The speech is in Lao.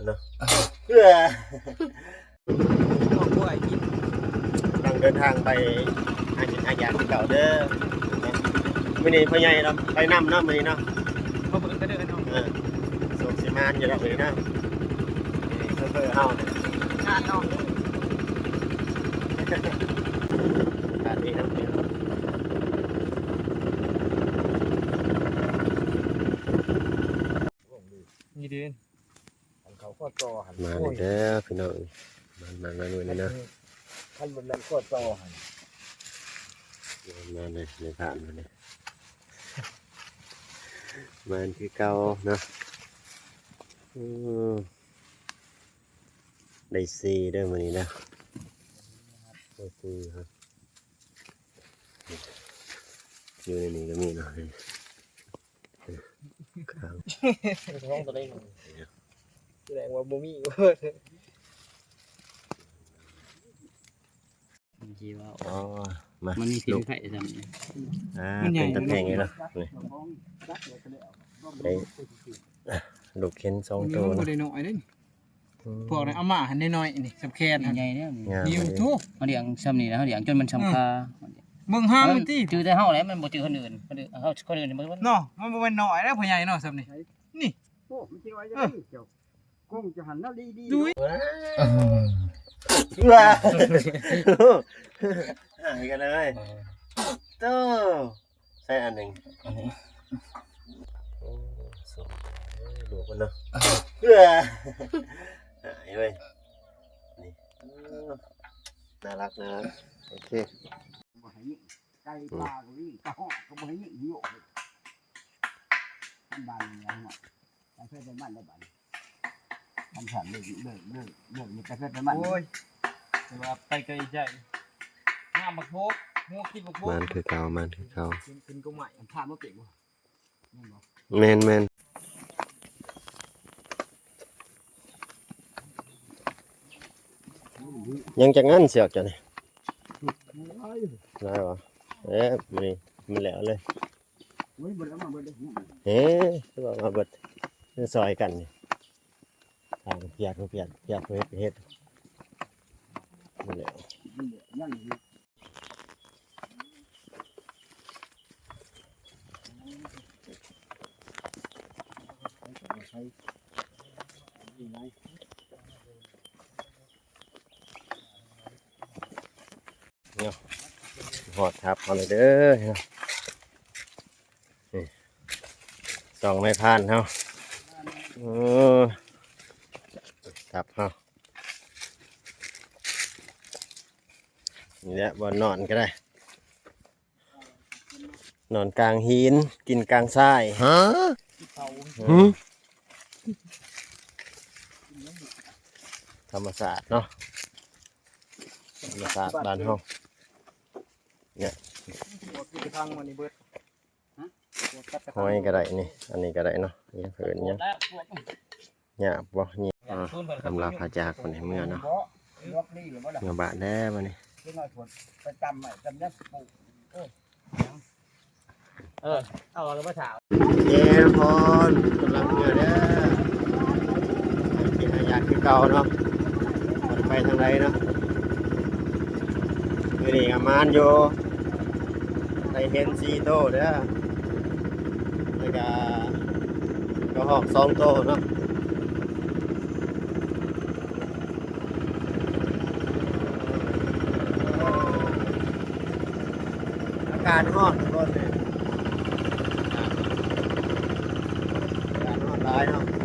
ເນາະ ເພື່ອ ກຳລັງເດີນທາງໄປຫາກິນຫາຢາກຄືເກົ່າເດີ. ມື້ນີ້ພໍ່ໃຫຍ່ເນາະ ໄປນຳເນາະມື້ນີ້ເນາະ ບໍ່ເບິ່ງກະເດີນເນາະ. ເອີ ສົກຊິມານຢູ່ດອກມື້ນີ້ເນາະ ນີ້ໂຊເຟີເຮົາ ຊາດເນາະ ຊາດນີ້ເນາະ. ນີ້ເດ້ ອັນເຂົາກໍຕໍ່ຫັ້ນ ມາແລ້ວເດີພີ່ນ້ອງ ມາ ມາ ມາມື້ນີ້ເນາະ ຄັນບໍ່ແມ່ນກໍຕໍ່ຫັ້ນ ມາເລີຍ ໃນບ້ານມື້ນີ້ ມາຄືເກົ່າເນາະ. ອືມ ໄດ້ສີ່ເດີມື້ນີ້ເດີ ໄດ້ສີ່ ຢູ່ໃນນີ້ກໍມີເນາະ. ຂອງຕົວເອງ ແສດງວ່າບໍ່ມີ ມັນຊິວ່າ ອໍ ມາ ມັນມີພິນໄຂ້ຊ່ຳນີ້ ອ່າ ມັນໃຫຍ່ ເປັນຕາແພງຢູ່ເນາະ ນີ້ ໄດ້ລູກເຫັນສອງໂຕ ມັນບໍ່ໄດ້ນ້ອຍເດ້. ອືມ ພວກນັ້ນເອົາມາຫັ້ນນ້ອຍໆ ນີ້ ສຳແຂນຫັ້ນ ໃຫຍ່ເດ້ ງາມ ນີ້ໂທ້ ມາລ້ຽງຊ່ຳນີ້ແລ້ວ ລ້ຽງຈົນມັນຊ່ຳຄາ ເບິ່ງຫາງມັນຕິ ຈື່ແຕ່ເຮົາແຫຼະ ມັນບໍ່ຈື່ຄົນອື່ນ ຄົນອື່ນ ເຮົາ ຄົນອື່ນເບິ່ງເນາະ ມັນບໍ່ແມ່ນນ້ອຍເດ້ພໍ່ໃຫຍ່ເນາະ ຊ່ຳນີ້ ນີ້ ໂອ້ ມັນຊິນ້ອຍຈັ່ງໃດ ເອີ ເຈົ້າ ກົງຈະຫັ້ນນະ ດີໆ ດຸຍ ເອີ ຫາຍກັນເລີຍ ເອີ ໂທ້. ໃສ່ອັນໜຶ່ງ ອັນນີ້ ໂອ້ ສົມ ເອີ ລູກມັນເນາະ ເອີ ຫາຍເວີຍ ນີ້ ເອີ ໜ້າລັກ ໜ້າລັກ ໂອເຄ ບໍ່ໃຫ້ຍິງ ໄກ່ປ່າກໍມີ ກະຮອກກໍບໍ່ໃຫ້ຍິງ ໂຍກ ມັນບານນີ້ແຫຼະ ໄປເພິ່ນໄປມັນແລ້ວບາດນີ້ ຄັນຊັ້ນເລີກ ເລີກ ເລີກ ເລີກນີ້ໄປເພິ່ນໄປມັນ ໂອ້ຍ ແຕ່ວ່າໄປໄກໃຈ ຫາບັກໂພກ ຫົວກິນບັກໂພກ ມັນຄືເກົ່າ ມັນຄືເກົ່າ ຂຶ້ນ ຂຶ້ນກໍໄມ້ ມັນພາມາເປັນບໍ່ ແມ່ນບໍ່ ແມ່ນໆ ຍັງຈັກອັນເຊືອກເຈົ້ານີ້ ຫຼາຍບໍ່ ເອີ ມື້ນີ້ມັນແລ້ວເລີຍ ໂອ້ຍ ບໍ່ໄດ້ເອົາມາເບິດເດ້ ເອີ ຄືວ່າເອົາມາເບິດ ມັນຊ່ອຍກັນນີ້ ທາງເປີດເຮັດ ເປີດເຮັດ ນີ້ແຫຼະ ຍັງຢູ່ ເນາະ ຮອດທັບເຮົາແລ້ວເດີ ນີ້ ສອງນາຍພານເຮົາ ເອີ ທັບເຮົາ ນີ້ແຫຼະ ບ່ອນນອນກໍໄດ້ ນອນກາງຫີນ ກິນກາງຊາຍ ຮະ ຫື ທຳມະຊາດເນາະ ທຳມະຊາດບ້ານເຮົາ ນີ້ ຫອຍກໍໄດ້ນີ້ ອັນນີ້ກໍໄດ້ເນາະ ຫຍັງເອີ້ນຫຍັງ ຍາກບໍ່ ນີ້ ອ່າ ອຳລາພາຈາກຄົນໃຫ້ເມືອເນາະ ເມືອບ້ານແລ້ວບັດນີ້ ເອີ ເອົາລະມາຖາມ ເຈພອນ ກຳລັງເມືອເດີ ໄປກິນຫາຢາກຄືເກົ່າເນາະ ບໍ່ໄດ້ໄປທາງໃດເນາະ ມື້ນີ້ກໍໝານຢູ່ ໄດ້ເຫັນສີ່ໂຕເດີ ແລ້ວກະກະຮອກສອງໂຕເນາະ ອາກາດຮ້ອນທຸກຄົນເດ້ ອາກາດຮ້ອນຫຼາຍເນາະ.